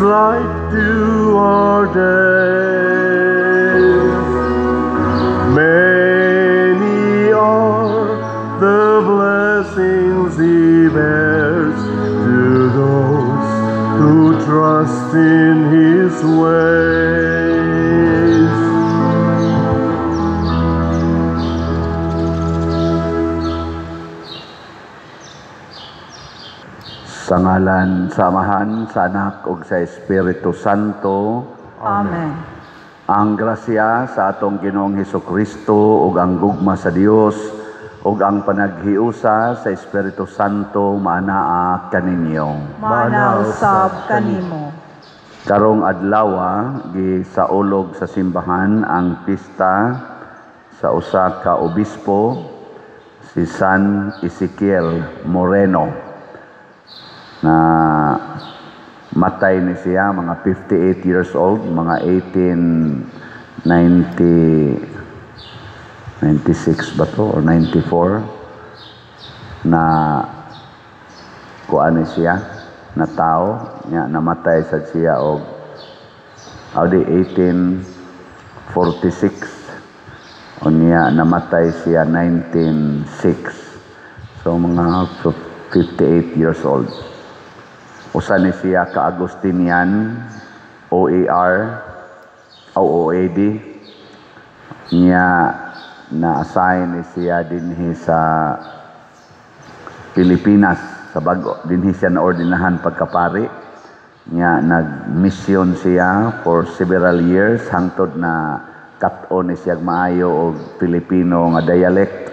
Light to our days. Many are the blessings He bears to those who trust in His ways. Sa ngalan sa Amahan, sa Anak ug sa Espiritu Santo. Amen. Ang grasya sa atong Ginoong Hesukristo ug ang gugma sa Dios ug ang panaghiusa sa Espiritu Santo maanaa kaninyo. Maana usab kanimo. Karong adlaw gisaulog sa simbahan ang pista sa usa ka obispo, si San Ezekiel Moreno, na matay ni siya mga 58 years old, mga 1896 ba to or 94 na kuan ni siya na tao niya, namatay sad siya og audi 1846, unya namatay siya 1906, so mga 58 years old. Usa ni siya ka Agustinian, OAR o OAD niya, na-assign ni siya dinhi sa Pilipinas sa bago dinhi siya naordinahan pagkapari niya. Nag-mission siya for several years hangtod na kat-on ni siya maayo og Pilipino nga dialect,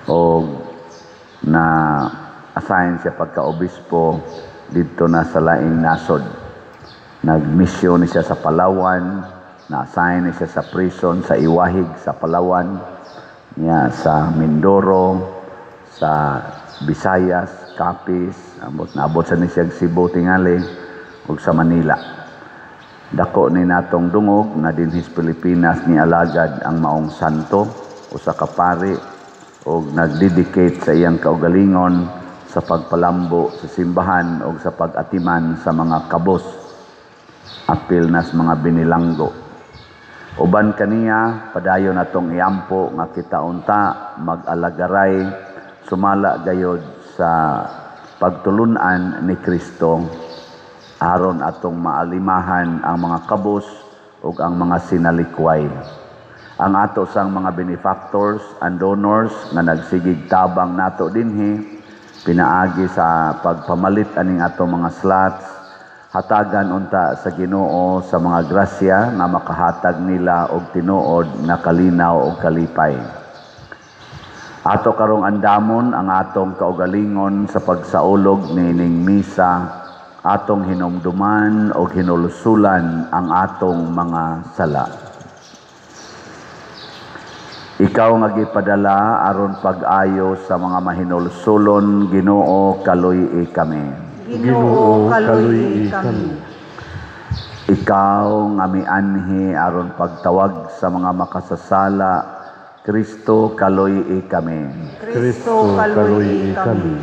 og na assign siya pagka-obispo didto na sa laing nasod. Nag-mission ni siya sa Palawan, na-assign ni siya sa prison sa Iwahig sa Palawan, niya sa Mindoro, sa Visayas, Capiz, ambot naabot sa ni siya Cebu tingali ug sa Manila. Dako ni natong dungog nga dinhi sa Pilipinas ni alagad ang maong santo, usa ka pari ug nagdedicate sa iyang kaugalingon sa pagpalambo sa simbahan o sa pag-atiman sa mga kabos, apil nas mga binilanggo. Uban kaniya, padayon atong iampo nga kita unta mag-alagaray sumala gayod sa pagtulunan ni Kristo, aron atong maalimahan ang mga kabos ug ang mga sinalikway. Ang ato sang mga benefactors and donors nga nagsigig tabang nato dinhi pinaagi sa pagpamalit aning ato mga slots, hatagan unta sa Ginoo sa mga grasya nga makahatag nila og tinuod nga kalinaw og kalipay. Ato karong andamon ang atong kaugalingon sa pagsaulog niining misa, atong hinumduman og hinulsulan ang atong mga sala. Ikaw nga gipadala aron pag-ayo sa mga mahinulsulon, Ginoo, kaluy-i kami. Ginoo, kaluy-i kami. Ikaw nga mianhi aron pagtawag sa mga makasasala, Kristo, kaluy-i kami. Kristo, kaluy-i kami.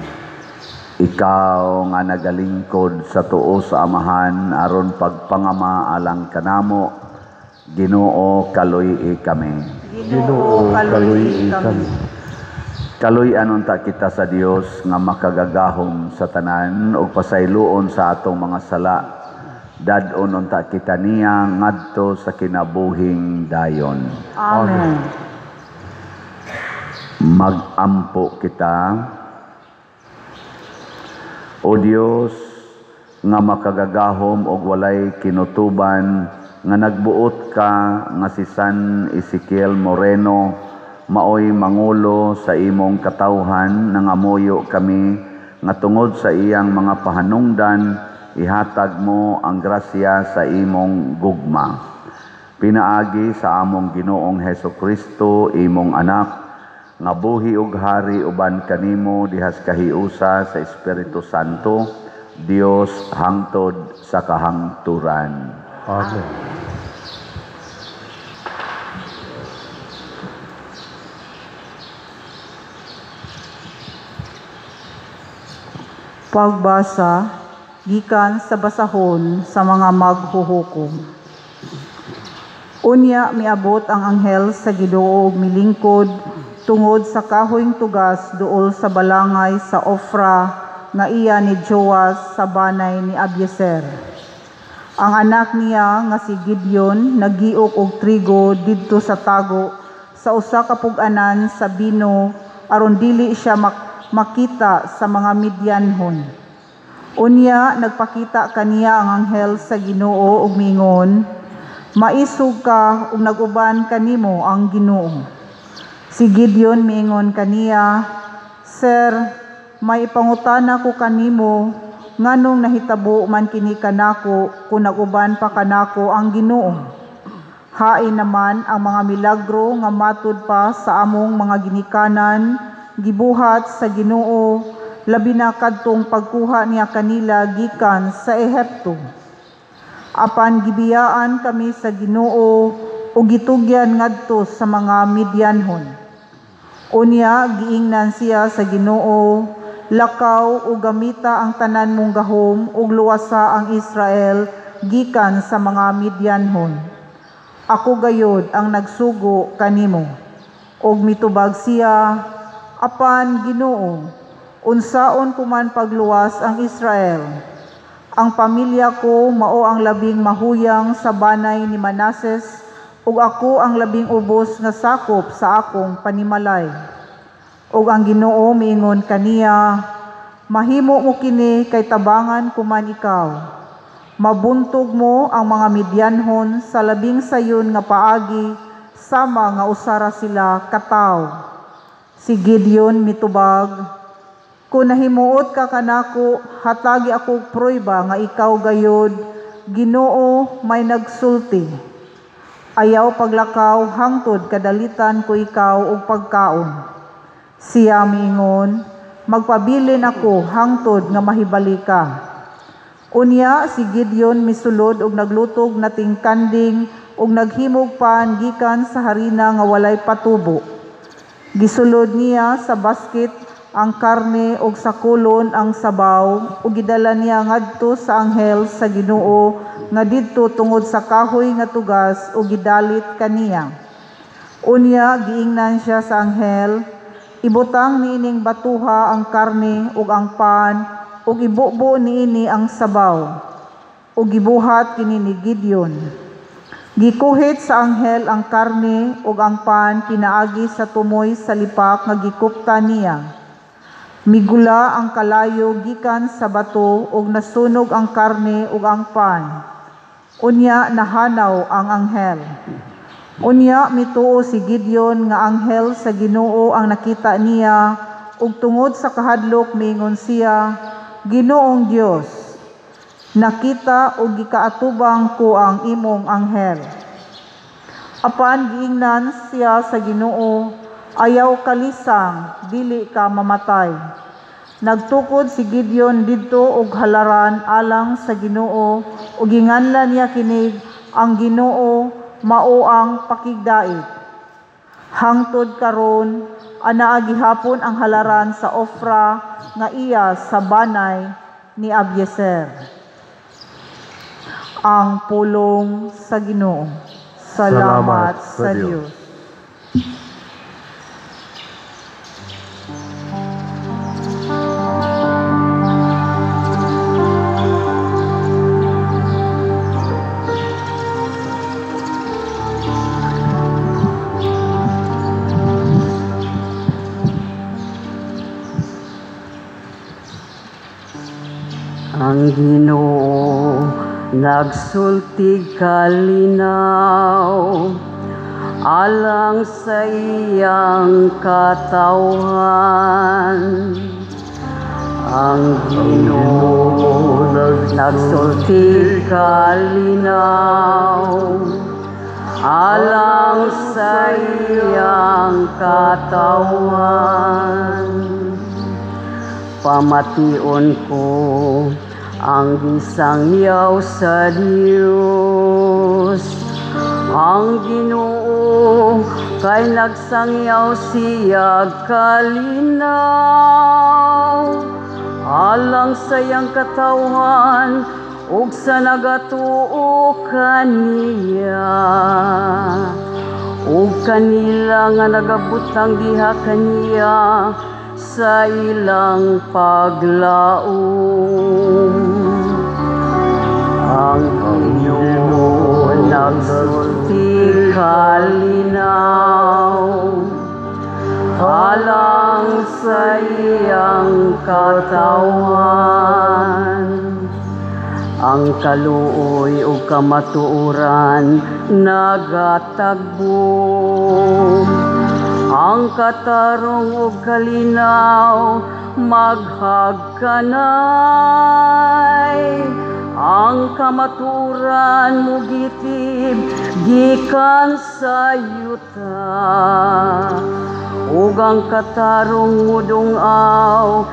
Ikaw nga nagalingkod sa tuo sa Amahan aron pagpangama alang kanamo, Ginoo, kaluy-i kami. Ginoo, kaluy-i kami. Kaluy-an unta kita sa Dios nga makagagahom sa tanan ug pasayloon sa atong mga sala. Dad-on unta kita niya ngadto sa kinabuhing dayon. Amen. Magampo kita. O Dios nga makagagahom og walay kinutuban, nga nagbuot ka nga si San Ezekiel Moreno maoy mangulo sa imong katawhan, nangamuyo kami nga tungod sa iyang mga pahanungdan ihatag mo ang grasya sa imong gugma. Pinaagi sa among Ginoong Hesukristo, imong anak, nga buhi ug hari uban kanimo dihas kahiusa sa Espiritu Santo, Dios hangtod sa kahangturan. Amen. Pagbasa gikan sa basahon sa mga maghuhukom. Unya miabot ang anghel sa Ginoo ug milingkod tungod sa kahoyng tugas duol sa balangay sa Ofra nga iya ni Joas sa banay ni Abiezer. Ang anak niya nga si Gideon nagiok og trigo didto sa tago sa usa ka pug-anan sa bino aron dili siya makita sa mga Midianhon. Unya nagpakita kaniya ang anghel sa Ginoo ug miingon, "Maisog ka ug nag-uban kanimo ang Ginoo." Si Gideon miingon kaniya, "Sir, may ipangutana ko kanimo nganong nahitabo man kini kanako kung nag-uban pa kanako ang Ginoo. Hain naman ang mga milagro nga matud pa sa among mga ginikanan gibuhat sa Ginoo, labi na kadtong pagkuha niya kanila gikan sa Ehipto. Apan gibiyaan kami sa Ginoo ug gitugyan ngadto sa mga Midianhon." Unya giingnan siya sa Ginoo, "Lakaw ug gamita ang tanan mong gahom ug luwasa ang Israel gikan sa mga Midianhon. Ako gayod ang nagsugo kanimo." Og mitubag siya, "Apan Ginoo, unsaon ko man pagluwas ang Israel? Ang pamilya ko mao ang labing mahuyang sa banay ni Manases, ug ako ang labing ubos nga sakop sa akong panimalay." Og ang Ginoo miingon kaniya, "Mahimo mo kini kay tabangan ko man ikaw. Mabuntog mo ang mga Midianhon sa labing sayon nga paagi, sama nga usara sila kataw." Si Gideon mitubag, "Kung nahimuot ka kanako, hatagi ako prueba nga ikaw gayod, Ginoo, may nagsulti. Ayaw paglakaw hangtod kadalitan ko ikaw og pagkaon." Siya miingon, "Magpabilin ako hangtod nga mahibali ka." Unya si Gideon misulod og naglutog nating kanding og naghimog pan gikan sa harina nga walay patubo. Gisulod niya sa basket ang karne og sa kulon ang sabaw ug gidala niya ngadto sa anghel sa Ginoo nga didto tungod sa kahoy nga tugas ug gidalit kaniya. Unya giingnan siya sa anghel, "Ibutang niining batuha ang karne ug ang pan ug ibubo niini ang sabaw." Ug gibuhat kini ni Gideon. Gikuhit sa anghel ang karne ug ang pan pinaagi sa tumoy sa lipak nga gikupta niya. Migula ang kalayo gikan sa bato ug nasunog ang karne ug ang pan. Unya nahanaw ang anghel. Unya mituo si Gideon nga anghel sa Ginoo ang nakita niya, ug tungod sa kahadlok miingon siya, "Ginoong Dios, nakita ug gikaatubang ko ang imong anghel." Apan giingnan siya sa Ginoo, "Ayaw kalisang, dili ka mamatay." Nagtukod si Gideon didto og halaran alang sa Ginoo ug ginganlan niya kinig, "Ang Ginoo mao ang pakigdait." Hangtod karon anaa gihapon ang halaran sa Ofra nga iya sa banay ni Abiezer. Ang pulong sa Ginoo. Salamat sa Dios. Ang Ginoo nagsulti kalinaw alang sa iyang katawhan. Ang Ginoo nagsulti kalinaw alang sa iyang katawhan. Pamation ko ang gisangyaw sa Dios. Ang Ginoo kay nagsangyaw siya kalinaw alang Alang sa iyang katawhan ug sa nagatuo kaniya, ug kanila nga nagabutang diha kaniya sa ilang paglaom. Ang Ginoo nagsulti kalinaw alang sa iyang katawhan. Ang kaluoy ug kamatuoran nagatagbo, ang katarong ug kalinaw maghagkanay, ang kamatuoran mugitib gikan sa yuta, ug ang katarong mudungaw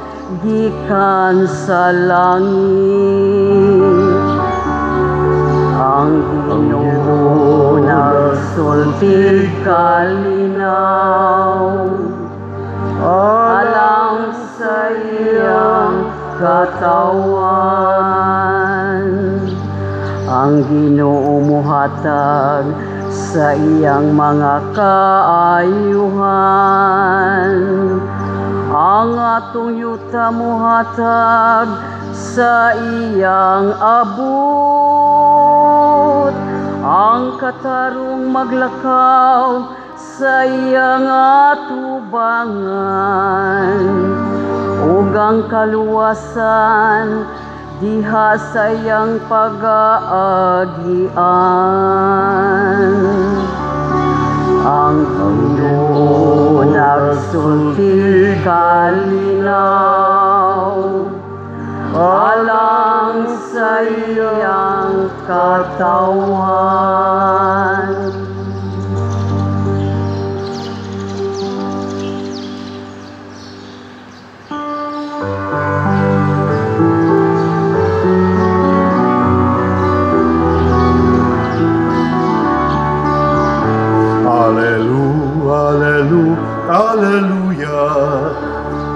gikan sa langit. Ang Ginoo nagsulti kalinaw alang sa iyang katawan. Ang Ginoo muhatag sa iyang mga kaayuhan. Ang atong yuta muhatag sa iyang abot. Ang katarong maglakaw sa iyang atubangan, ug ang kaluwasan diha sa iyang pag-aagian. Ang Ginoo nagsulti kalinaw alang sa iyang katawan. Alleluia, alleluia,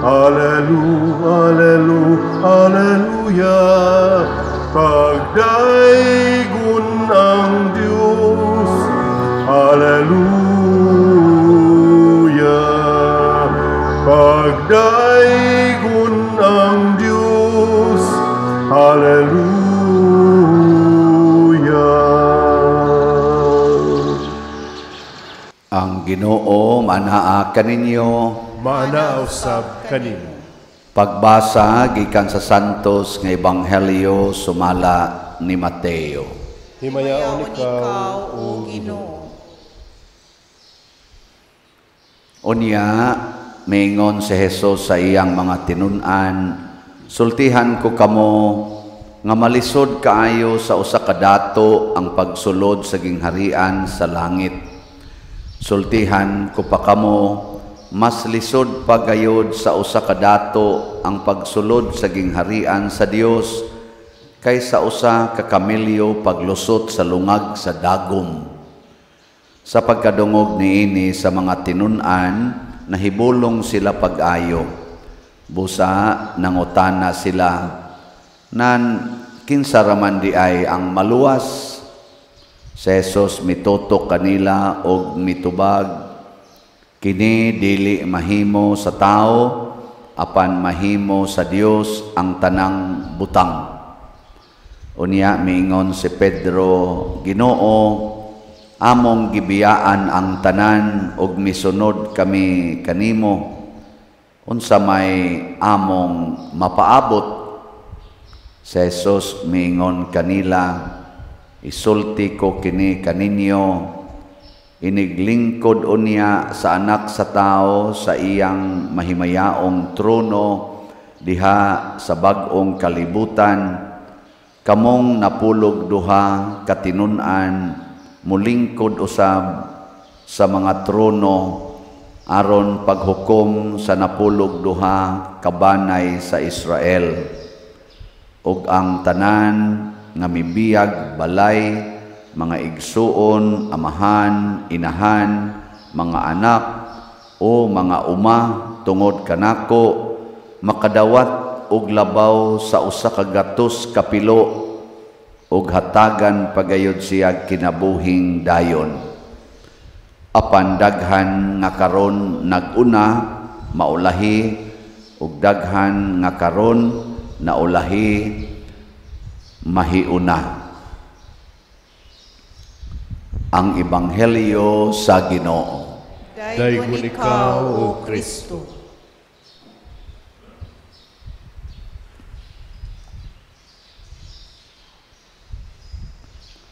alleluia, alleluia, alleluia. Pagdaygon ang Diyos, alleluia. Pagdaygon ang Diyos, alleluia. Ang Ginoo manaa kaninyo, Maanaa usab kanimo. Pagbasa gikan sa Santos nga Ebanghelyo sumala ni Mateo. Himayaon ikaw, o Ginoo. Unya miingon si Jesus sa iyang mga tinun-an, sultihan ko kamo nga malisod kaayo sa usa ka dato ang pagsulod sa gingharian sa langit. Sultihan ko pa kamo, mas lisod pagayod sa usa ka dato ang pagsulod sa gingharian sa Dios kaysa usa ka kamelyo paglusot sa lungag sa dagom. Sa pagkadungog niini sa mga tinun-an, nahibulong sila pag-ayo. Busa nangutana sila, nan kinsa raman di ay ang maluwas? Si Jesus mitutok kanila og mitubag, kini dili mahimo sa tao, apan mahimo sa Dios ang tanang butang. Unya miingon si Pedro, Ginoo, among gibiyaan ang tanan og misunod kami kanimo. Unsa may among mapaabot? Si Jesus miingon kanila, isulti ko kini kaninyo, iniglingkod unya sa anak sa tao sa iyang mahimayaong trono diha sa bag-ong kalibutan, kamong napulog duha katinun-an mulingkod usab sa mga trono aron paghukom sa napulog duha kabanay sa Israel. Ug ang tanan nga mibiyag balay, mga igsuon, amahan, inahan, mga anak o mga uma tungod kanako, makadawat og labaw sa 100 ka pilo ug hatagan pagayod siya kinabuhing dayon. Apan daghan nga karon naguna maulahi ug daghan nga karon naulahi mahiuna. Ang Ebanghelyo sa Ginoo. Daygon ikaw, O Kristo.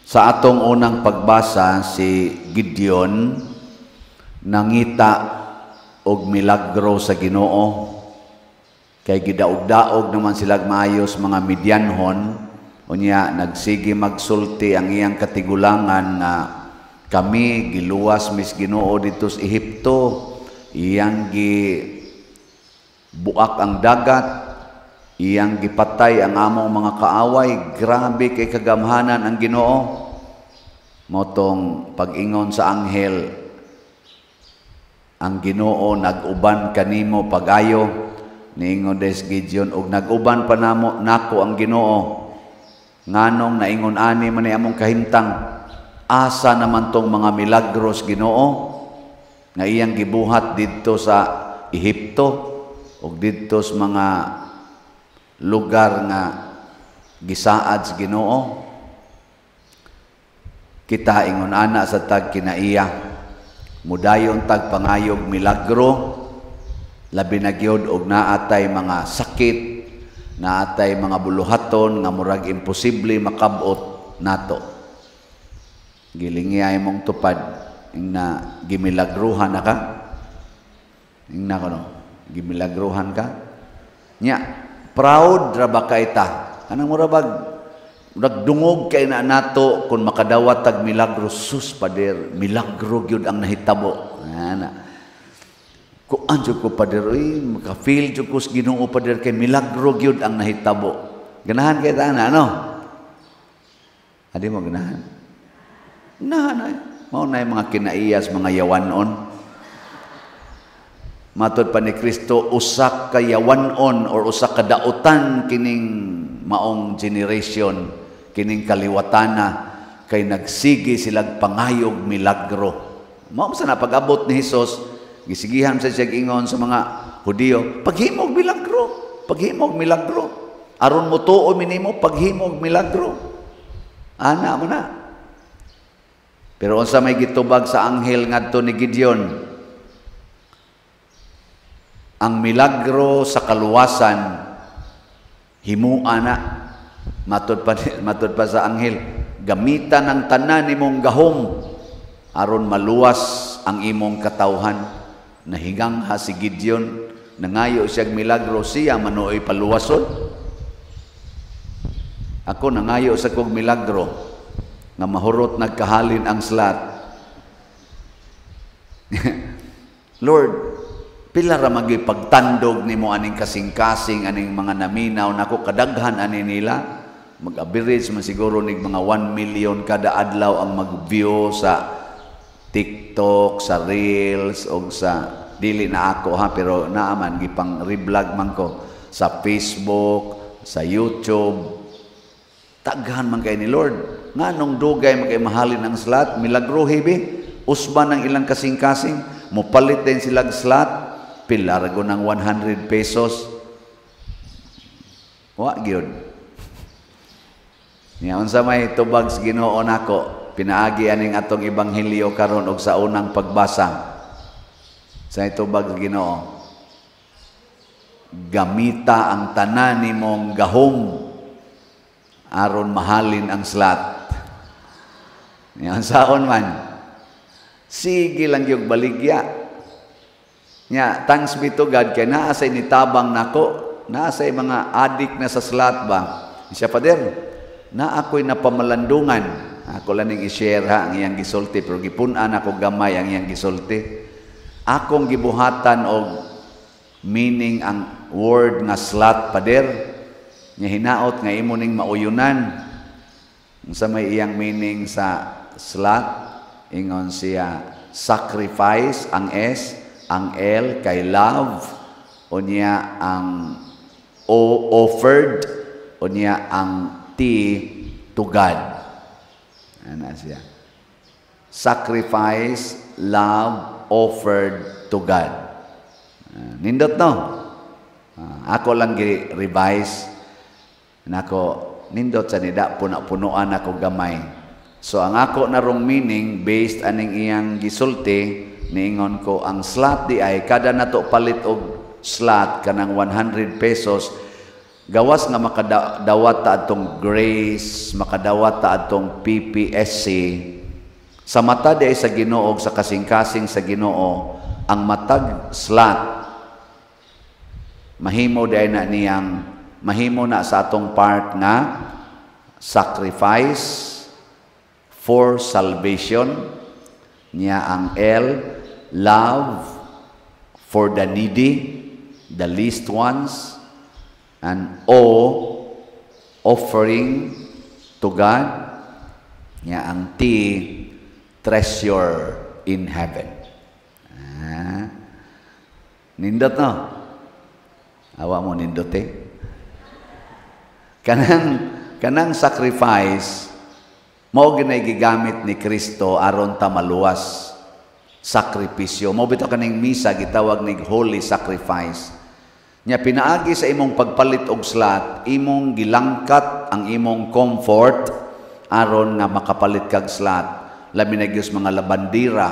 Sa atong unang pagbasa, si Gideon nangita og milagro sa Ginoo. Kay gidaog-daog naman sila maayos mga Midianhon. Unya nagsige magsulti ang iyang katigulangan nga kami giluwas mis Ginoo didto sa Ehipto, iyang gibuak ang dagat, iyang gipatay ang among mga kaaway. Grabe kay kagamhanan ang Ginoo. Motong pag-ingon sa anghel, ang Ginoo nag-uban kanimo pag-ayo. Niingon des Gideon, og nag-uban pa namo nako ang Ginoo. Nganong naingon ani man ni among kahimtang, asa naman tong mga milagros Ginoo nga iyang gibuhat didto sa Ehipto ug didto sa mga lugar nga gisaad sa Ginoo. Kita ingon ana sa tag kinaiya, mudayon tag pangayog milagro, labi na gyud og naatay mga sakit, naatay mga buluhaton nga murag imposible makabot nato. Gilingi ay mong tupad ingna gimilagruhan na ka, ingna kono gimilagruhan ka nya, proud ra ba kay ta? Anang mura bag nagdungog kay na nato kung makadawat tag milagro. Sus pader, milagro gyud ang nahitabo. Ana kuan jud ko pader, oy, maka-feel jud ko sa Ginoo pader kay milagro gyud ang nahitabo. Ganahan kay ta ana, ano? Adi mo ganahan? Ganahan ay. Mao na mga kinaiyas, mga yawanon. Matod pa ni Kristo, usa ka yawanon or usa ka dautan kining maong generation, kining kaliwatana, kay nagsige silag pangayog milagro. Mao sa napag-abot ni Hesus, gisigihan sa siya ingon sa mga Hudiyo, paghimog milagro, paghimog milagro. Aron mo tuo minimo, paghimog milagro. Ana mo na. Pero unsa may gitubag sa anghel ngadto ni Gideon? Ang milagro sa kaluwasan himua na. Matod pa sa anghel, gamitan ang tanan nimong gahom aron maluwas ang imong katawhan. Nahigangha si Gideon, nangayo siyag milagro, siya manuoy paluwason. Ako nangayo sa kog milagro nga mahurot nagkahalin ang slat. Lord, pila ra magyud pagtandog nimo aning kasing-kasing aning mga naminaw nako, kadaghan ani nila. Mag-average man siguro nig mga 1 million kada adlaw ang mag-view sa TikTok, sa Reels og sa dili na ako ha, pero naaman gipang reblog man ko sa Facebook, sa YouTube. Taghan man kay ni Lord. Nganong dugay man kay mahalin ang slot, milagro hibi, usban ang ilang kasing-kasing, mopalit din silag slot, pila ra go ng 100 pesos. Wa gyud. Nya unsa may tubag sa Ginoo nako, pinaagi aning atong ebanghelyo karon og sa unang pagbasa. Sa tubag sa Ginoo, gamita ang tanan nimong gahom aron mahalin ang slot. Nya saon man, sige lang gyud baligya. Nya thanks be to God kay naa say nitabang nako, naa say mga adik na sa slot ba. Siya pader, na ako'y napamalandungan. Ako lang ning i-share ha ang iyang gisulti, pero gipun-an ako gamay ang iyang gisulti. Akong gibuhatan og meaning ang word nga slot pader, nga hinaot nga imo ning mauyunan. Unsa may iyang meaning sa slot? Ingon siya, sacrifice ang S, ang L kay love, unya ang O, offered, unya ang T, to God. Ana siya. Sacrifice, love, offered to God. Nindot, no? Ako lang gi-revise. Nako, nindot sa nida, puna-punuan ako gamay. So ang ako narong meaning based aning iyang gisulti, niingon ko ang slot di ay kada nato palit og slot kanang 100 pesos, gawas nga makadawat ta atong grace, makadawat ta atong PPSC sa mata di ay sa Ginoo, sa kasing-kasing sa Ginoo, ang matag slot mahimo di ay na niyang mahimo na sa atong part nga sacrifice for salvation niya. Ang L, love for the needy, the least ones, and O, offering to God niya. Ang T, treasure in heaven. Nindot, no? Awa mo nindot eh. Kanang sacrifice mao ginay gigamit ni Kristo aron ta maluwas. Sakripisyo. Mao bitaw kaning misa gitawag nig holy sacrifice. Nya pinaagi sa imong pagpalit og slot, imong gilangkat ang imong comfort aron nga makapalit kag slot. Labi na gyud mga labandira,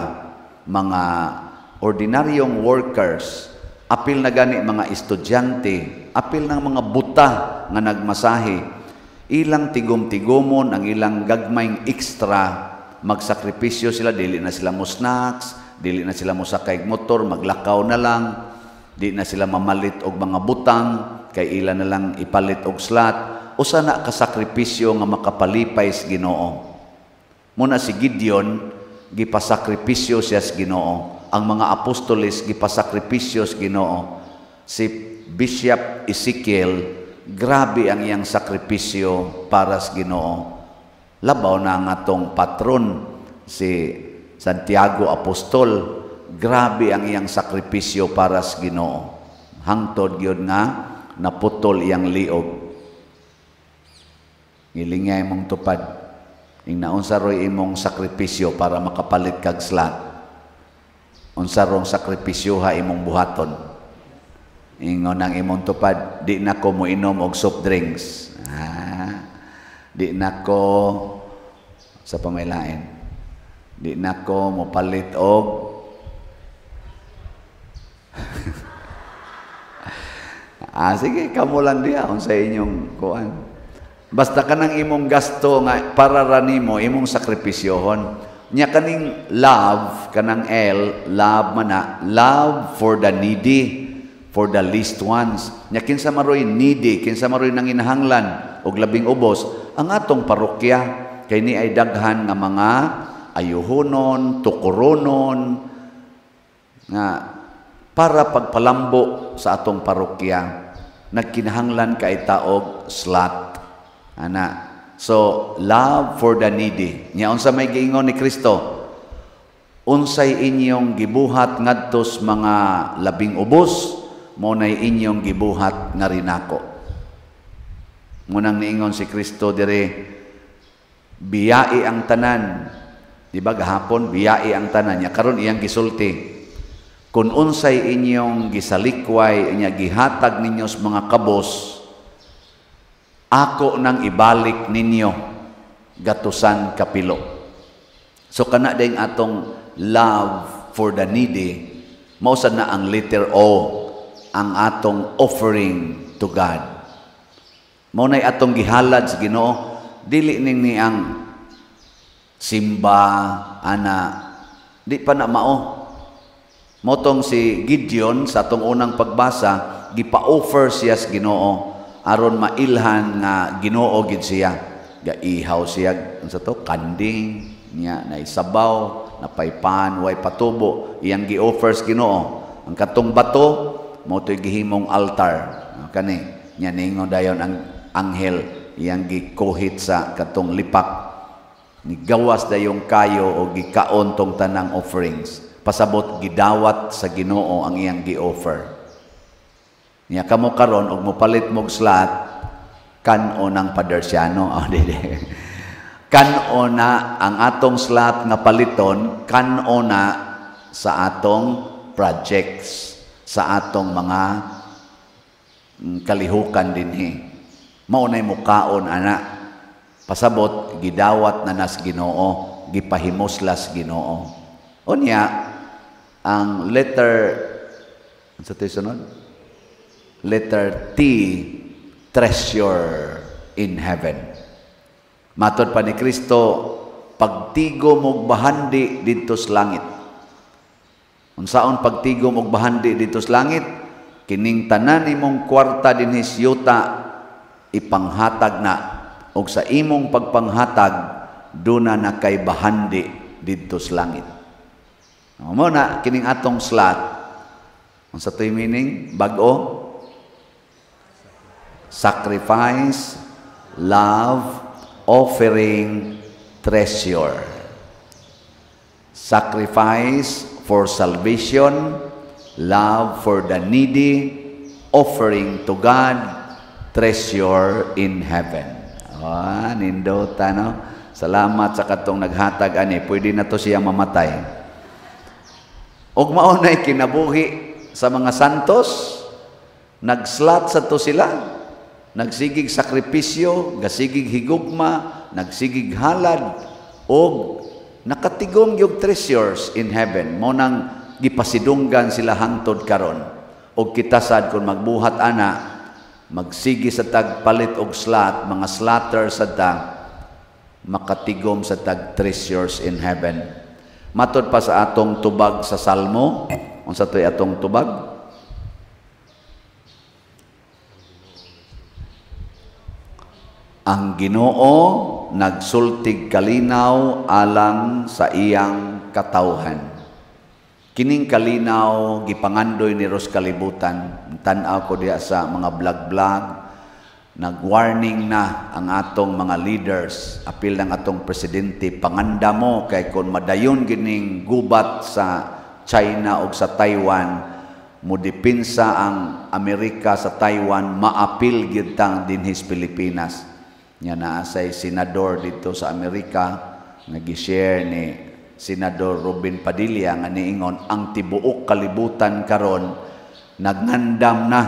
mga ordinaryong workers, apil na gani mga estudyante, apil ng mga buta nga nagmasahe. Ilang tigom-tigomon ang ilang gagmayng extra, magsakripisyo sila, dili na sila mo snacks, dili na sila mo sakay motor, maglakaw na lang, di na sila mamalit og mga butang, kay ila na lang ipalit og slot. Usa na kasakripisyo nga makapalipay sa Ginoo. Muna si Gideon, gipasakripisyo siya sa Ginoo. Ang mga apostoles, gipasakripisyo sa Ginoo. Si Bishop Ezekiel, grabe ang iyang sakripisyo para sa Ginoo. Labaw na ang atong patron si Santiago Apostol, grabe ang iyang sakripisyo para sa Ginoo. Hangtod gyud nga naputol iyang liog. Ngilingay mong tupad. Ing naunsa roy imong sakripisyo para makapalit kag slot? Unsa rong sakripisyo ha imong buhaton? Ingon ang imong tupad, "Di na ko moinom og soft drinks." Di na ko sa pamilain. Di na ko mopalit og. Sige, kamo lang diha unsa inyong kuan. Basta kanang imong gasto nga para ra nimo, imong sakripisyohon. Nya kaning love, kanang L, love man na, love for the needy, for the least ones. Nya kinsa maroy needy, kinsa maroy nanginahanglan og labing ubos, ang atong parokya kay ni ay daghan nga mga ayuhonon, tukoronon nga para pagpalambo sa atong parokya nagkinahanglan kay taog slot. Ana. So, love for the needy. Nya unsa may giingon ni Kristo? Unsay inyong gibuhat ngadto sa mga labing ubos, mo nay inyong gibuhat nga rinako. Munang niingon si Kristo dire, biyai ang tanan. Di ba gahapon biyai ang tanan nya karon iyang gisulti. Kung unsay inyong gisalikway, inya gihatag ninyo sa mga kabos, ako nang ibalik ninyo gatusan kapilo. So kana ding atong love for the needy, mao sad na ang letter O, ang atong offering to God. Mao nay atong gihalad sa Ginoo, dili ning ni ang simba ana, di pa na mao. Motong si Gideon sa atong unang pagbasa, gipa-offer siya sa Ginoo aron mailhan nga Ginoo gid siya. Gaihaw siya unsa to, kanding niya, naisabaw, napaypan, way patubo, iyang gi-offer sa Ginoo. Ang katong bato mao to'y gihimong altar. Kani nya ningon dayon ang anghel, iyang gikuhit sa katong lipak, nigawas dayong kayo o gikaon tong tanang offerings. Pasabot gidawat sa Ginoo ang iyang gi-offer. Nya kamo karon og mopalit mog slot kan-o ng Padersiano. Oh, dili. Kan-o na ang atong slot nga paliton, kan-o na sa atong projects, sa atong mga kalihukan dinhi. Mao nay mukaon ana. Pasabot gidawat na nas Ginoo, gipahimuslas Ginoo. Unya ang letter sa to'y sunod? Letter T, treasure in heaven. Matod pa ni Kristo, pagtigom og bahandi didto sa langit. Unsaon pagtigom og bahandi didto sa langit? Kining tanan nimong kwarta dinhi sa yuta ipanghatag na, og sa imong pagpanghatag duna na kay bahandi didto sa langit. Mao na kining atong slot. Unsa to'y meaning? Bag-o? Sacrifice, love, offering, treasure. Sacrifice for salvation, love for the needy, offering to God, treasure in heaven. Ah, nindota, no? Salamat sa katong naghatag ani, pwede na to siya mamatay. Og mao na'y kinabuhi sa mga santos, nagslot sa to sila, nagsigig sakripisyo, gasigig higugma, nagsigig halad, og nakatigom yung treasures in heaven. Mao nang gipasidunggan sila hangtod karon. Og kita sad kung magbuhat ana, magsigi sa tagpalit og slot, mga slotter sa ta, makatigom sa tag treasures in heaven. Matod pa sa atong tubag sa Salmo, unsa to'y atong tubag? Ang Ginoo nagsultig kalinaw alang sa iyang katawhan. Kining kalinaw gipangandoy ni Ros kalibutan. Tan-aw ko diha sa mga vlog-vlog, nag-warning na ang atong mga leaders, apil ng atong presidente, panganda mo kay kon madayon gining gubat sa China o sa Taiwan, modipinsa ang Amerika sa Taiwan, maapil gyud tang dinhi sa Pilipinas. Nya naa say senador dito sa Amerika nga gi-share ni Senador Robin Padilla nga niingon ang tibuok kalibutan karon nagngandam na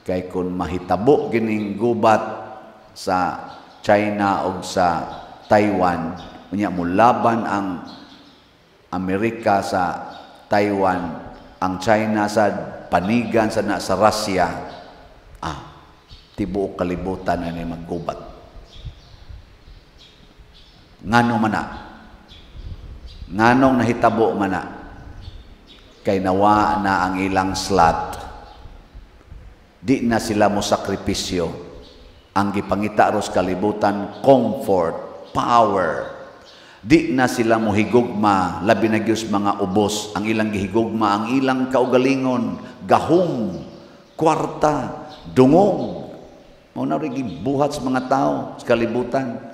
kay kun mahitabo gining gubat sa China og sa Taiwan, unya molaban ang Amerika sa Taiwan, ang China sa panigan sa na sa Russia, tibuok kalibutan ani maggubat. Ngano man na? Nganong nahitabo man na? Kay nawa na ang ilang slot. Di na sila mo sakripisyo. Ang gipangita ros kalibutan, comfort, power. Di na sila mo higugma, labi na gyud mga ubos. Ang ilang gihigugma, ang ilang kaugalingon, gahom, kwarta, dungog. Mao na rin gibuhat sa mga tao sa kalibutan.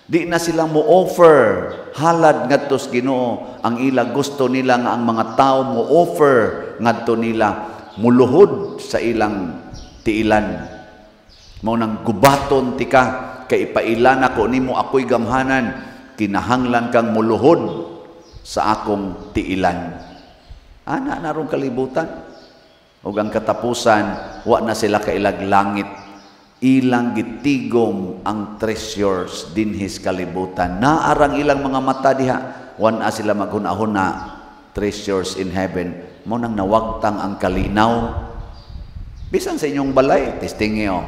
Di na sila mo offer halad ngadto sa Ginoo. Ang ila gusto nila nga ang mga tao mo offer ngadto nila, muluhod sa ilang tiilan. Mao nang gubaton tika kay ipailan ako nimo ako'y gamhanan, kinahanglan kang muluhod sa akong tiilan. Ana na rong kalibutan. Ug ang katapusan, wa na sila kailag langit. Ilang gitigom ang treasures dinhis kalibutan. Naarang ilang mga mata diha, wan na sila maghuna-huna, treasures in heaven. Mao nang nawagtang ang kalinaw. Bisan sa inyong balay, testingyo,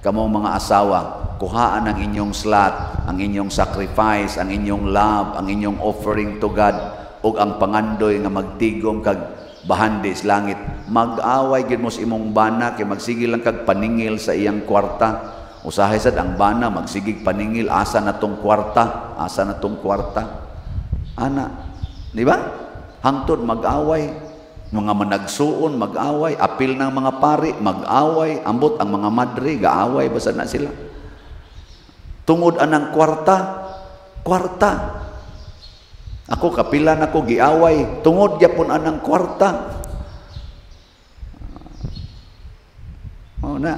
kamong mga asawa, kuhaan ang inyong slot, ang inyong sacrifice, ang inyong love, ang inyong offering to God, ug ang pangandoy nga magtigom kag bahandi sa langit. Mag-away gyud mo sa imong bana kay magsige lang kag paningil sa iyang kwarta. Usahay sad ang bana magsigig paningil, asa na tong kwarta, asa na tong kwarta. Ana, di ba? Hangtod mag-away, mga managsuon mag-away, apil ng mga pari mag-away, ambot ang mga madre gaaway basta na sila. Tungod anang kwarta, kwarta. Ako kapilan ako giaway tungod gyapon anang kwarta. Mao na.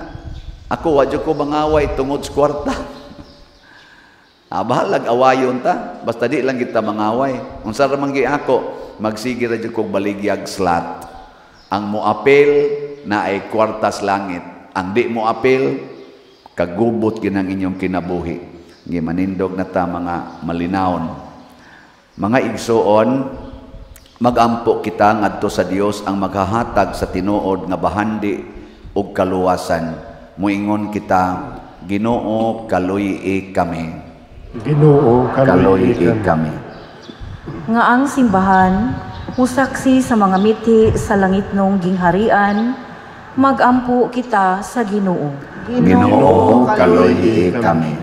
Ako wa jud ko mangaway tungod sa kwarta. Bahalag awayon ta, basta di lang kita mangaway. Unsa ra man gi ako, magsige ra jud kog baligyag slot. Ang moapil na ay kwarta sa langit. Ang di moapil, kagubot ginang inyong kinabuhi. Gimanindog na ta mga malinawon. Mga igsuon, magampo kita ngadto sa Dios ang maghahatag sa tinuod nga bahandi ug kaluwasan. Muingon kita, Ginoo, kaluy-i kami. Ginoo, kaluy-i kami. Nga ang simbahan musaksi sa mga miti sa langitnong gingharian, magampo kita sa Ginoo. Ginoo, kaluy-i kami.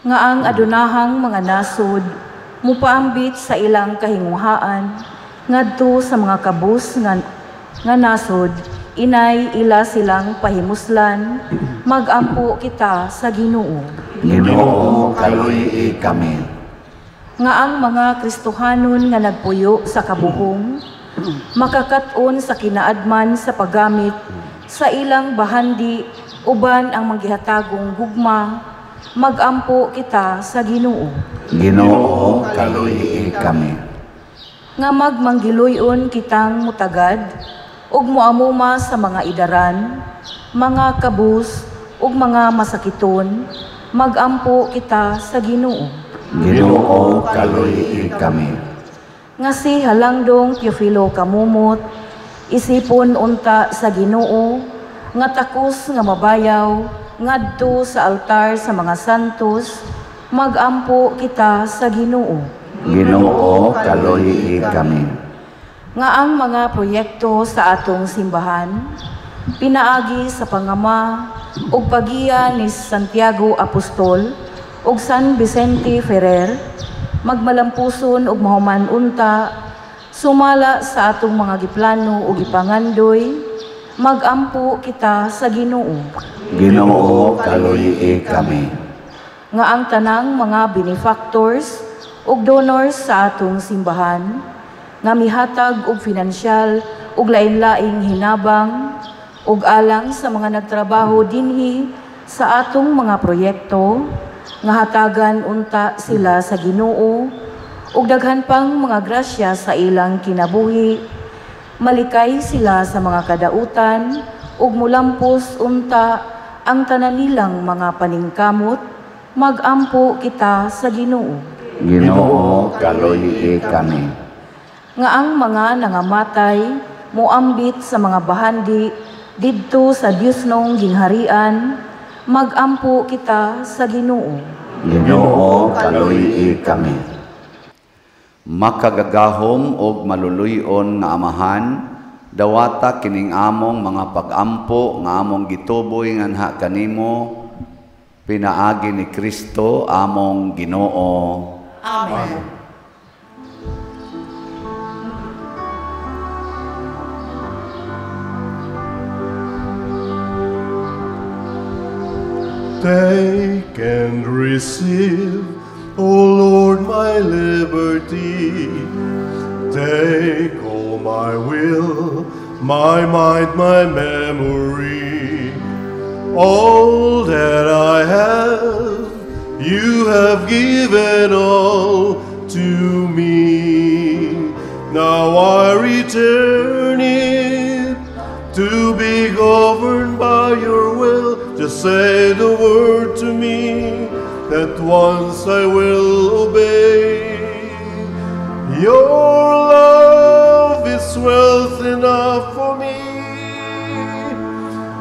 Nga ang adunahang mga nasod mupaambit sa ilang kahinguhaan ngadto sa mga kabus nga nasod, inay ila silang pahimuslan, magampo kita sa Ginoo. Ginoo, kaluy-i kami. Nga ang mga Kristohanon nga nagpuyo sa kabuhong, makakat-on sa kinaadman sa paggamit sa ilang bahandi uban ang manggihatagong gugma, magampo kita sa Ginoo. Ginoo, kaluy-i kami. Nga magmanggiluyon kitang mutagad ug moamuma sa mga idaran, mga kabus ug mga masakiton, magampo kita sa Ginoo. Ginoo, kaluy-i kami. Nga si Halangdong Teofilo Camomot, isipon unta sa Ginoo, nga takos nga mabayaw ngadto sa altar sa mga santos, magampo kita sa Ginoo. Ginoo, kaluy-i kami. Nga ang mga proyekto sa atong simbahan, pinaagi sa pangama ug pagiya ni Santiago Apostol ug San Vicente Ferrer, magmalampuson ug mahuman unta, sumala sa atong mga giplano ug gipangandoy, magampo kita sa Ginoo. Ginoo, kaluy-i kami. Nga ang tanang mga benefactors ug donors sa atong simbahan, nga mihatag og finansyal ug lain-laing hinabang ug alang sa mga nagtrabaho dinhi sa atong mga proyekto, nga hatagan unta sila sa Ginoo ug daghan pang mga grasya sa ilang kinabuhi, malikay sila sa mga kadautan ug mulampos unta ang tanan nilang mga paningkamot, magampo kita sa Ginoo. Ginoo, kaluy-i kami. Nga ang mga nangamatay moambit sa mga bahandi didto sa Diosnong gingharian, magampo kita sa Ginoo. Ginoo, kaluy-i kami. Makagagahom og maluluy-on nga Amahan, dawata kining among mga pagampo nga among gituboy nganha kanimo, pinaagi ni Kristo among Ginoo. Amen. Take and receive, O Lord, my liberty. Take all my will, my mind, my memory. All that I have, you have given all to me. Now I return it to be governed by your will. Just say the word to me, that once I will obey. Your love is wealth enough for me,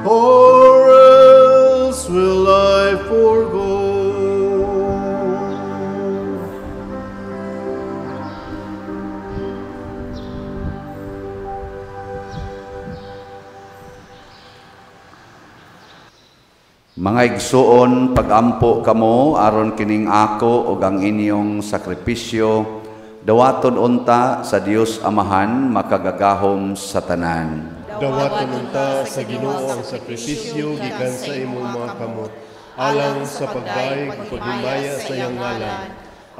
or else will I forego. Mga igsuon, pagampo kamo aron kining ako ug ang inyong sakripisyo dawaton unta sa Dios Amahan makagagahom sa tanan. Dawaton unta sa Ginoo ang sakripisyo gikan sa imong mga kamot, alang sa pagdayeg ug paghimaya sa iyang ngalan,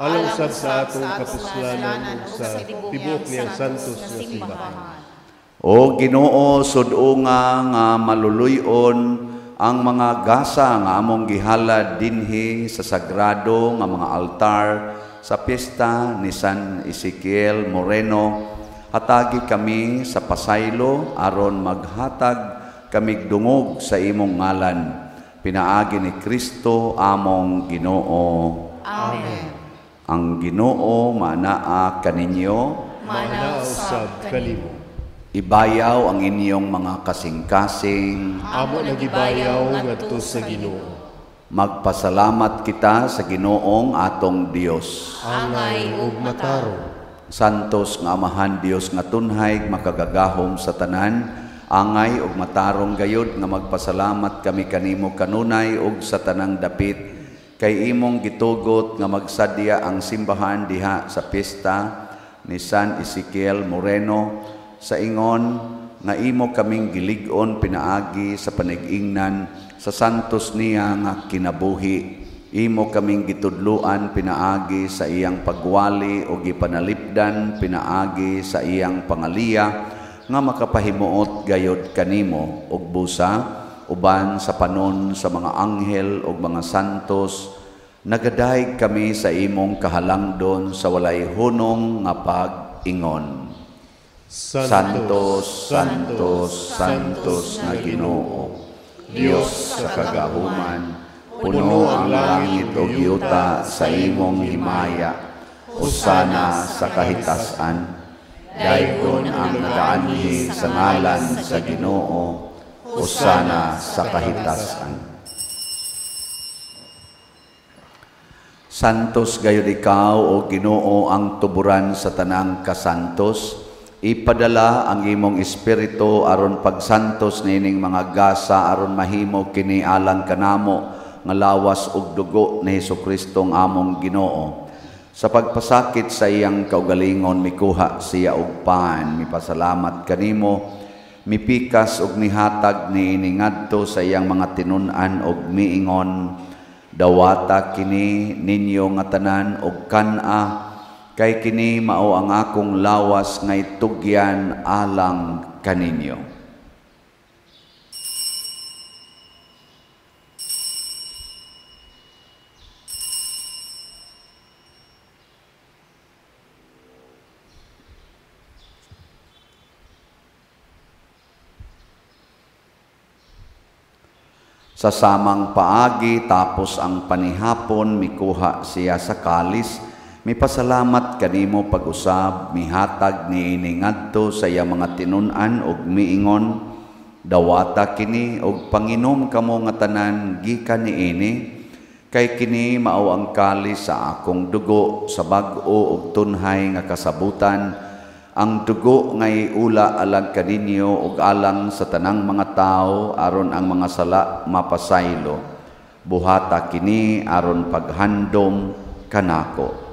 alang usab sa atong kapuslanan ug sa tibuok niyang santos nga simbahan. O Ginoo, sud-unga nga maluluy-on, ang mga gasa nga among gihalad dinhi sa sagrado nga mga altar sa piyesta ni San Ezekiel Moreno, hatagi kami sa pasaylo aron maghatag kamig dungog sa imong ngalan. Pinaagi ni Kristo among Ginoo. Amen. Ang Ginoo manaa kaninyo, Manaa usab kanimo. Ibayaw ang inyong mga kasing-kasing. Amo nagibayaw ngadto sa Ginoo. Magpasalamat kita sa Ginoong atong Dios. Angay ug matarong. Santos nga Amahan Dios nga tunhay makagagahom sa tanan, angay ug matarong gayod nga magpasalamat kami kanimo kanunay ug sa tanang dapit kay imong gitugot nga magsadya ang simbahan diha sa piyesta ni San Ezekiel Moreno sa ingon nga imo kaming gilig-on pinaagi sa panig-ingnan sa santos niya nga kinabuhi. Imo kaming gitudluan pinaagi sa iyang pagwali o gipanalipdan pinaagi sa iyang pangaliya nga makapahimuot gayod kanimo ug busa uban sa panon sa mga anghel ug mga santos nagadayeg kami sa imong kahalangdon sa walay hunong nga pag-ingon. Santos, Santos, Santos nga Ginoo, Dios sa kagahuman, puno ang langit ug yuta sa imong himaya. Hosana sa kahitasan. Daygon ang nagaanhi sa ngalan sa Ginoo. Hosana sa kahitasan. Santos gayud ikaw o Ginoo ang tuburan sa tanang kasantos. Ipadala ang imong espiritu aron pagsantos nining mga gasa aron mahimo kini alang kanamo nga lawas ug dugo ni Hesukristo ang among Ginoo. Sa pagpasakit sa iyang kaugalingon mikuha siya og pan, mipasalamat kanimo, mipikas ug mihatag niini ngadto sa iyang mga tinun-an ug miingon, dawata kini ninyo nga tanan og kan-a, kay kini mao ang akong lawas nga itugyan alang kaninyo. Sa samang paagi tapos ang panihapon mikuha siya sa kalis, mipasalamat kanimo pag-usab, mihatag niini ngadto sa iyang mga tinun-an ug miingon, dawata kini ug panginom kamo nga tanan gikan niini, kay kini mao ang kalis sa akong dugo sa bag-o ug tunhay nga kasabutan, ang dugo nga iula alang kaninyo ug alang sa tanang mga tawo aron ang mga sala mapasaylo. Buhata kini aron paghandom kanako.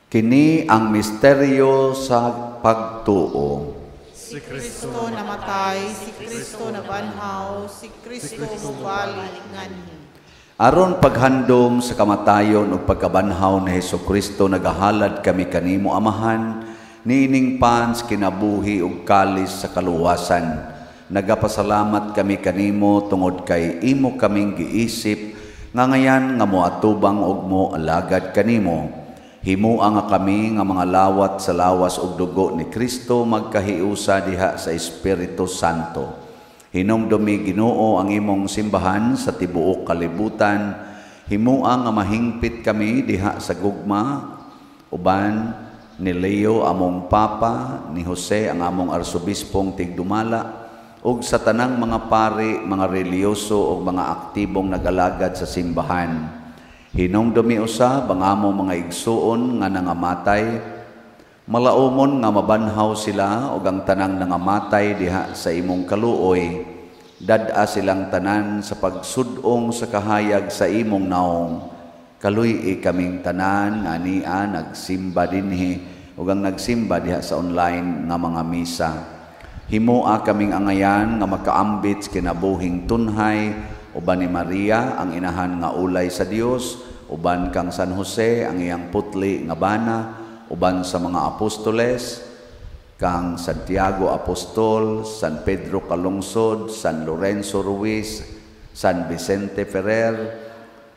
Kini ang misteryo sa pagtuo. Si Kristo namatay, si Kristo nabanhaw, si Kristo mubalik nganhi. Aron paghandom sa kamatayon ug pagkabanhaw ni Hesukristo, nagahalad kami kanimo Amahan, niining pans kinabuhi ug kalis sa kaluwasan. Nagapasalamat kami kanimo tungod kay imo kaming giisip nga ngayan nga moatubang og mo alagad kanimo. Himua nga kami nga mga lawat sa lawas ug dugo ni Kristo magkahiusa diha sa Espiritu Santo. Hinumdumi Ginoo ang imong simbahan sa tibuok kalibutan. Himua nga mahingpit kami diha sa gugma uban ni Leo among Papa, ni Jose ang among arsobispong tigdumala, ug sa tanang mga pari, mga reliyoso ug mga aktibong nagalagad sa simbahan. Hinumdumi usab ang among mga igsuon nga nangamatay, malaumon nga mabanhaw sila ug ang tanang nangamatay diha sa imong kaluoy. Dad-a silang tanan sa pagsud-ong sa kahayag sa imong naong. Kaluy-i kaming tanan nga ania nagsimba dinhi ug ang nagsimba diha sa online nga mga misa. Himoa kaming angayan nga makaambit sa kinabuhing tunhay uban ni Maria ang inahan nga ulay sa Dios, uban kang San Jose ang iyang putli nga bana, uban sa mga apostoles kang Santiago Apostol, San Pedro Calungsod, San Lorenzo Ruiz, San Vicente Ferrer,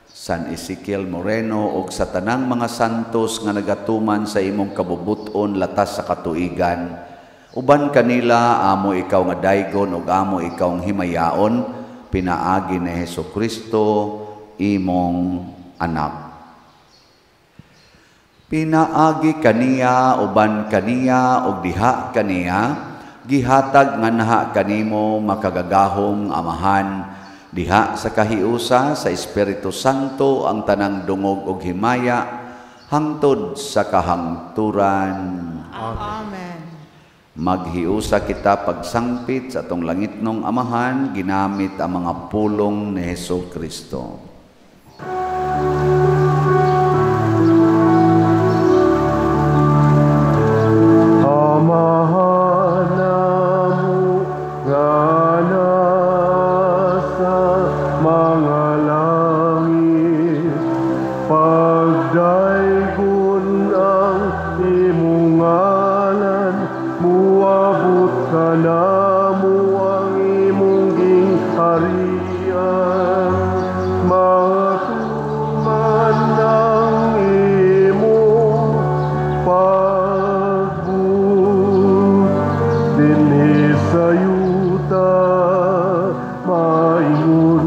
San Ezekiel Moreno ug sa tanang mga santos nga nagatuman sa imong kabubut-on latas sa katuigan. Uban kanila amo ikaw nga daygon ug amo ikaw nga himayaon, pinaagi ni Hesukristo imong anak. Pinaagi kaniya, uban kaniya ug diha kaniya, gihatag nganha kanimo makagagahom Amahan, diha sa kahiusa sa Espiritu Santo ang tanang dungog ug himaya hangtod sa kahangturan. Amen. Maghiusa kita pagsangpit sa atong langitnong Amahan ginamit ang mga pulong ni Hesukristo. Amahan namo nga nasa mga langit, pagdaygon ang imong ngalan, muabot kanamo ang imong gingharian, matuman ang imong pagbuot dinhi sa yuta, maingon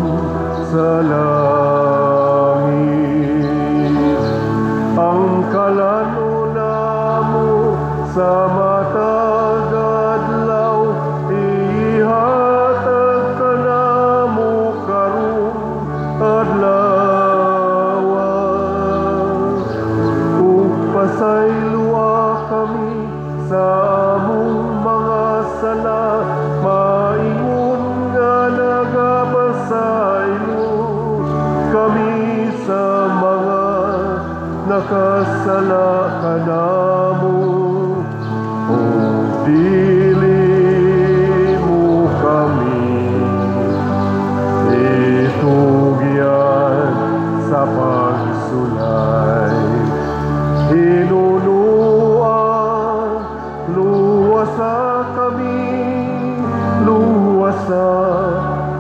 sa langit. Ang kalan-on namo sa matag adlaw, ihatag kanamo karong adlaw, ug pasayloa kami sa among mga sala, maingon nga nagapasaylo kami sa mga nakasala kanamo, ug dili mo kami itugyan sa pagsulay. Hinunua, luwasa kami, luwasa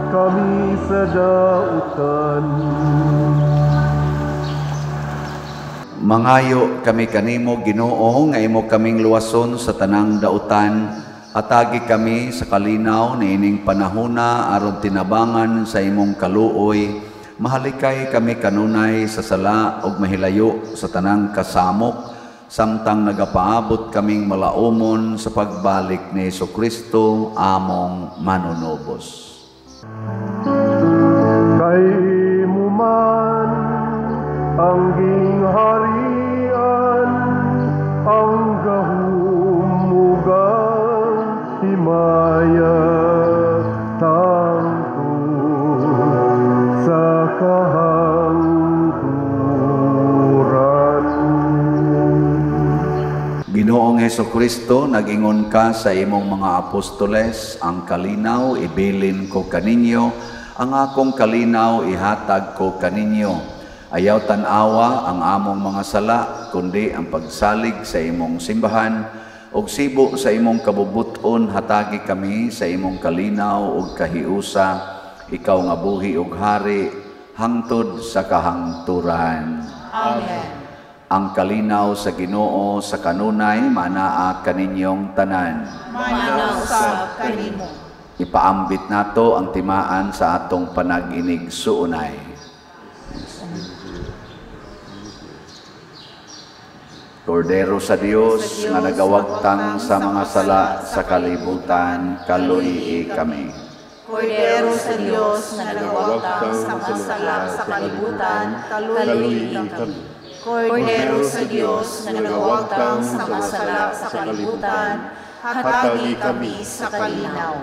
kami sa dautan. Mangayo kami kanimo, Ginoo, nga imo kaming luwason sa tanang dautan. Atagi kami sa kalinaw niining panahona aron tinabangan sa imong kaluoy. Mahalikay kami kanunay sa sala ug mahilayo sa tanang kasamok, samtang nagapaabot kaming malaumon sa pagbalik ni Hesukristo among manunubos. Kay imo man ang gingharian, ang gahom ug ang himaya, tangtod sa kahangturan. Ginoong Hesukristo, nag-ingon ka sa imong mga apostoles, ang kalinaw ibilin ko kaninyo, ang akong kalinaw ihatag ko kaninyo. Ayaw tan-awa ang among mga sala, kundi ang pagsalig sa imong simbahan, ug sibo sa imong kabubuton, hatagi kami sa imong kalinaw ug kahiusa, ikaw nga buhi ug hari, hangtod sa kahangturan. Amen. Ang kalinaw sa Ginoo sa kanunay manaa kaninyong tanan. Manaa usab kanimo. Ipaambit nato ang timaan sa atong panag-inig suunay. Kordero sa Dios nga nagawagtang sa mga sala sa kalibutan, kaluy-i kami. Kordero sa Dios nga nagawagtang sa mga sala sa kalibutan, kaluy-i kami. Kordero sa Dios nga nagawagtang sa mga sala sa kalibutan, hatagi kami sa kalinaw.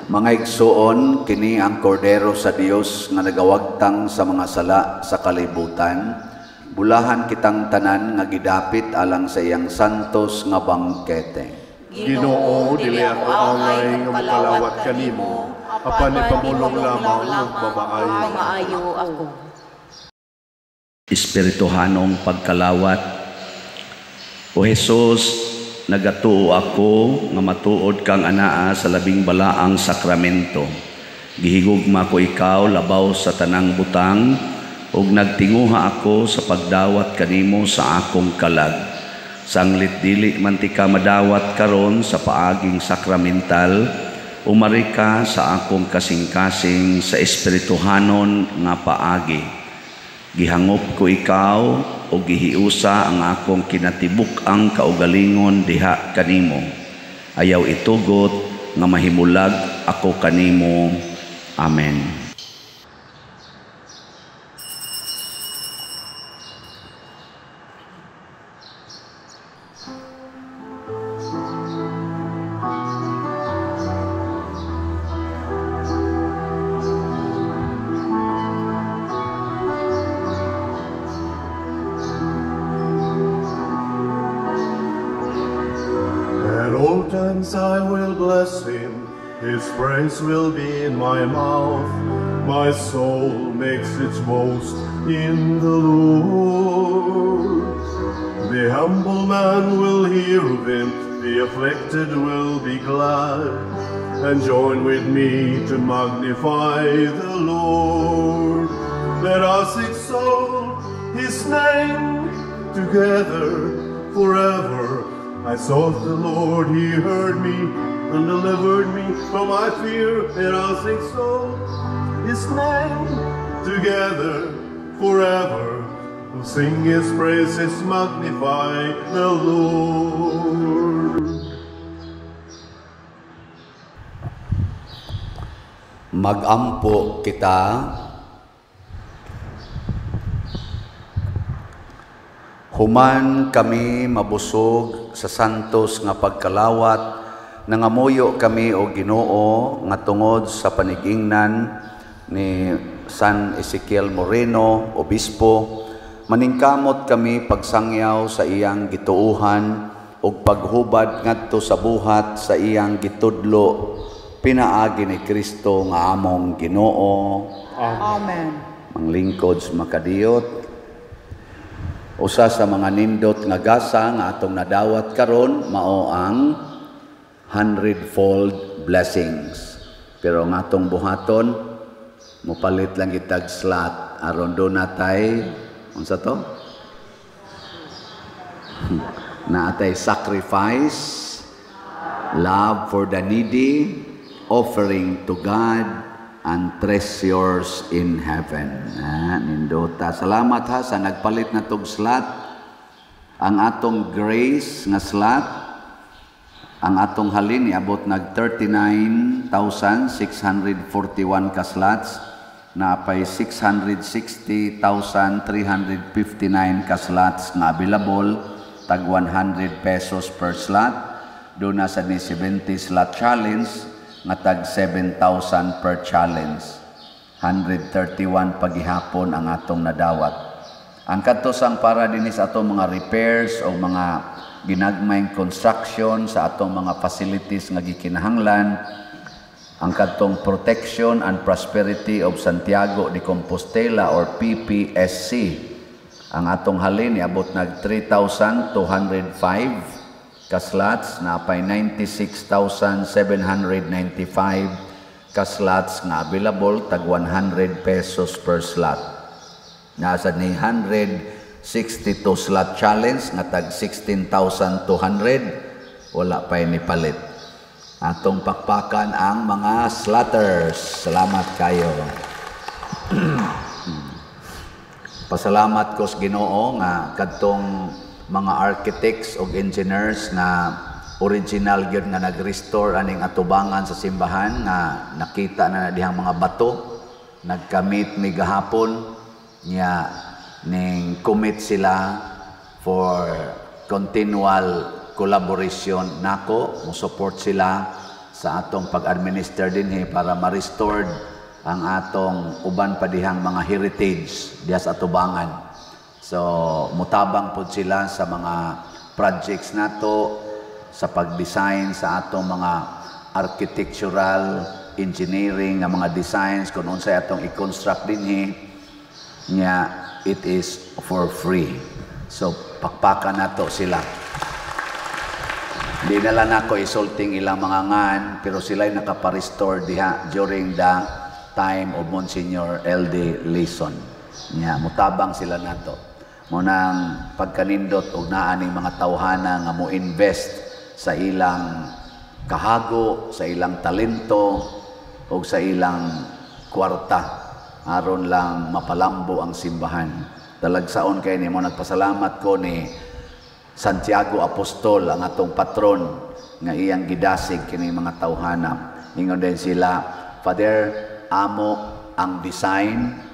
Mga igsuon, kini ang kordero sa Dios nga nagawagtang sa mga sala sa kalibutan. Bulahan kitang tanan nga gidapit alang sa iyang santos nga bangkete. Ginoo, dili ako angay nga mokalawat kanimo, apan ipamulong lamang ug mamaayo ako. Espirituhanong pagkalawat. O Hesus, nagatuo ako nga matuod kang anaa sa labing balaang sakramento. Gihigugma ko ikaw labaw sa tanang butang, ug nagtinguha ako sa pagdawat kanimo sa akong kalag. Sanglit dili man ti ka madawat karon sa paaging sakramental, umari ka sa akong kasing-kasing sa espirituhanon nga paagi. Gihangop ko ikaw o gihiusa ang akong kinatibuk-ang kaugalingon diha kanimo. Ayaw itugot nga mahimulag ako kanimo. Amen. I will bless him, his praise will be in my mouth. My soul makes its boast in the Lord. The humble man will hear of him, the afflicted will be glad, and join with me to magnify the Lord. Let us exalt his name together forever. I sought the Lord, he heard me, and delivered me from my fear. Let us exalt his name together forever. We'll sing his praises, magnify the Lord. Magampo kita. Human kami mabusog sa santos nga pagkalawat, nangamuyo kami o Ginoo nga tungod sa panigingnan ni San Ezekiel Moreno, Obispo, maningkamot kami pagsangyaw sa iyang gituohan ug paghubad ngadto sa buhat sa iyang gitudlo, pinaagi ni Kristo nga among Ginoo. Amen. Manglingkod sa makadiyot. Usa sa mga nindot nga gasa nga atong nadawat karon mao ang hundredfold blessings. Pero ang atong buhaton, mopalit lang kitag slot aron do natay unsa to? Naatay sacrifice, love for the needy, offering to God, and treasures in heaven. Nindota. Salamat ha sa nagpalit na tog slot. Ang atong grace nga slot, ang atong halin niabot nag 39,641 ka slots, naapay 660,359 ka slots nga available, tag 100 pesos per slot. Doon na sa ni 70 slot challenge nga tag 7,000 per challenge. 131 pagihapon ang atong nadawat. Ang kadtosang para dinhi sa atong mga repairs o mga ginagmayng construction sa atong mga facilities nga gikinahanglan, ang kadtong Protection and Prosperity of Santiago de Compostela or PPSC, ang atong halin niabot nag 3,205 ka-slots, napay 96,795 ka-slots nga available, tag 100 pesos per slot. Nasa ni 162 slot challenge nga tag 16,200, wala pa ni palit. Atong pakpakan ang mga slotters. Salamat kayo. Pasalamat ko sa Ginoo nga kadtong mga architects o engineers na original gyud nga nag-restore aning atubangan sa simbahan nga nakita na dihang mga bato. Nagkamit mi gahapon nya ning commit sila for continual collaboration nako, mo support sila sa atong pag-administer dinhi para ma-restored ang atong uban pa dihang mga heritage diha sa atubangan. So mutabang pod sila sa mga projects nato, sa pag-design sa atong mga architectural, engineering nga mga designs kung unsay atong i-construct dinhi nya, it is for free. So pakpakan nato sila. Di na lang ako isulting ilang mga ngan, pero sila'y nakapa-restore diha during the time of Monsignor L.D. Lison. Nya, mutabang sila nato. Mo nang pagkanindot og naa ning mga tawhana nga mo invest sa ilang kahago, sa ilang talento og sa ilang kwarta aron lang mapalambo ang simbahan. Talagsaon kay nimo, nagpasalamat ko ni Santiago Apostol, ang atong patron, nga iyang gidasig kini mga tawhana. Ingon din sila, "Father, amo ang design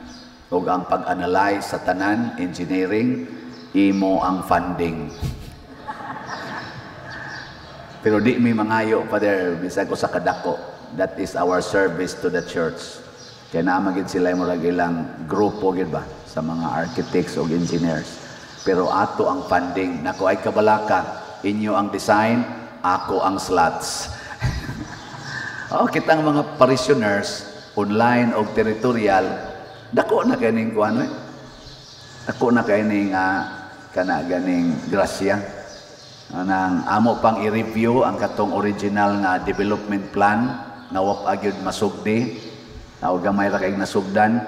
ug ang pag-analyze sa tanan, engineering, imo ang funding." Pero di mi mangayo, Father, bisag usa ka dako. That is our service to the church. Kaya naa gid sila murag ilang grupo gid ba sa mga architects ug engineers. Pero ato ang funding. Nako ay kabalaka, inyo ang design, ako ang slots. Oh, kitang mga parishioners, online o territorial, dako na kaning kuan eh. Dako na kay kana ganing grasya. Nang amo pang i-review ang katong original nga development plan nga wa pa gyud masugdi. O gamay ra kay nasugdan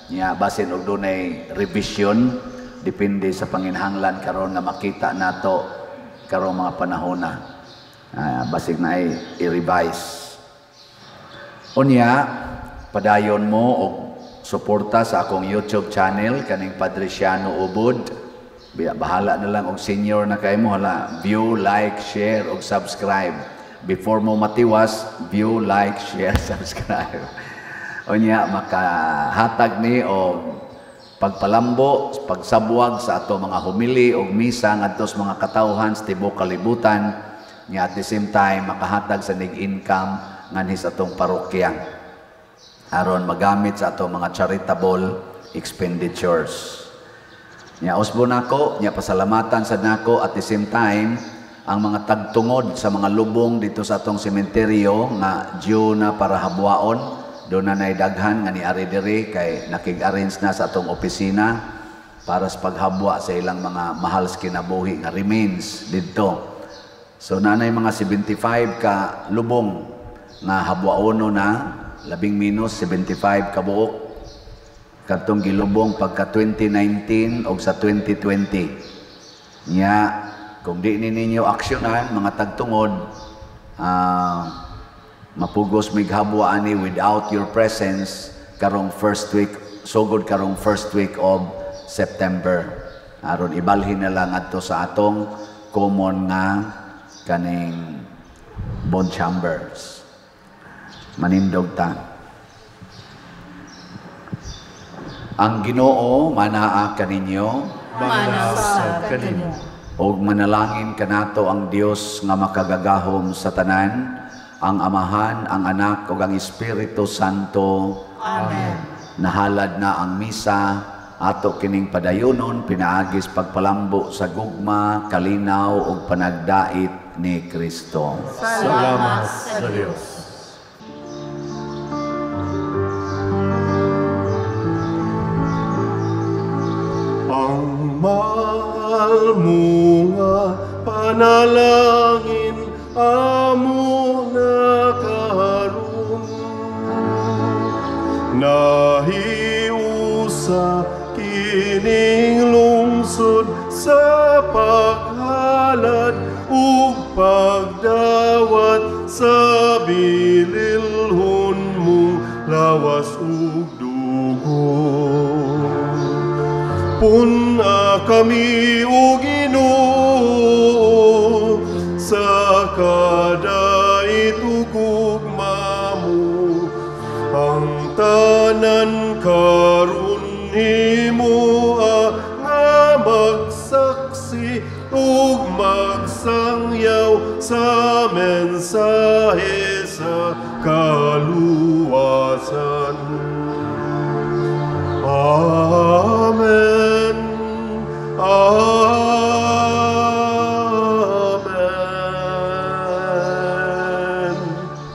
nya, basin og dunay revision depende sa panginhanglan karon nga makita nato karong mga panahon na. Basig na ay i-revise. Unya, padayon mo og suporta sa akong YouTube channel kaning Padre Siano Ubod. Bahala na lang og senior na kay mo, hala, view, like, share og subscribe. Before mo matiwas, view, like, share, subscribe. Unya makahatag ni og pagpalambo, pagsabwag sa ato mga homily og misa ngadto sa mga katawhan sa tibuok kalibutan, nga at the same time makahatag sa nig income nganhi sa atong parokya aron magamit sa atong mga charitable expenditures. Nya usbo nako, nya pasalamatan sad nako at the same time ang mga tagtungod sa mga lubong dito sa atong sementeryo nga due na para habwaon. Doon na daghan nga niari diri kay nakig-arrange na sa atong opisina para sa paghabwa sa ilang mga mahal sa kinabuhi nga remains didto. So nanay mga 75 ka lubong nga habwaono na, labing minus 75 ka buok kadtong gilubong pagka 2019 o sa 2020. Nya kung di ni ninyo aksyonan mga tagtungod, mapugos mighabwa ani without your presence karong first week, sugod karong first week of September. Aron ibalhin na lang adto sa atong common nga kaning bone chambers. Manindog ta. Ang Ginoo manaa kaninyo, manaa sa kanimo. Og manalangin kanato ang Dios nga makagagahom sa tanan, ang Amahan, ang Anak, ug ang Espiritu Santo. Amen. Nahalad na ang misa, ato kining padayonon, pinaagis pagpalambo sa gugma, kalinaw, ug panagdait ni Kristo. Salamat sa Dios. Ang mahal mo nga panalangin amo na karon, nahiusa kining lungsod sa paghalad ug pagdawat sa bililhon mong lawas ug dugo. Puna kami o Ginoo sa kada itugugma mo, ang tanan karon himo nga magsaksi ug magsangyaw sa mensahe sa kaluwasan. Amen. Amen.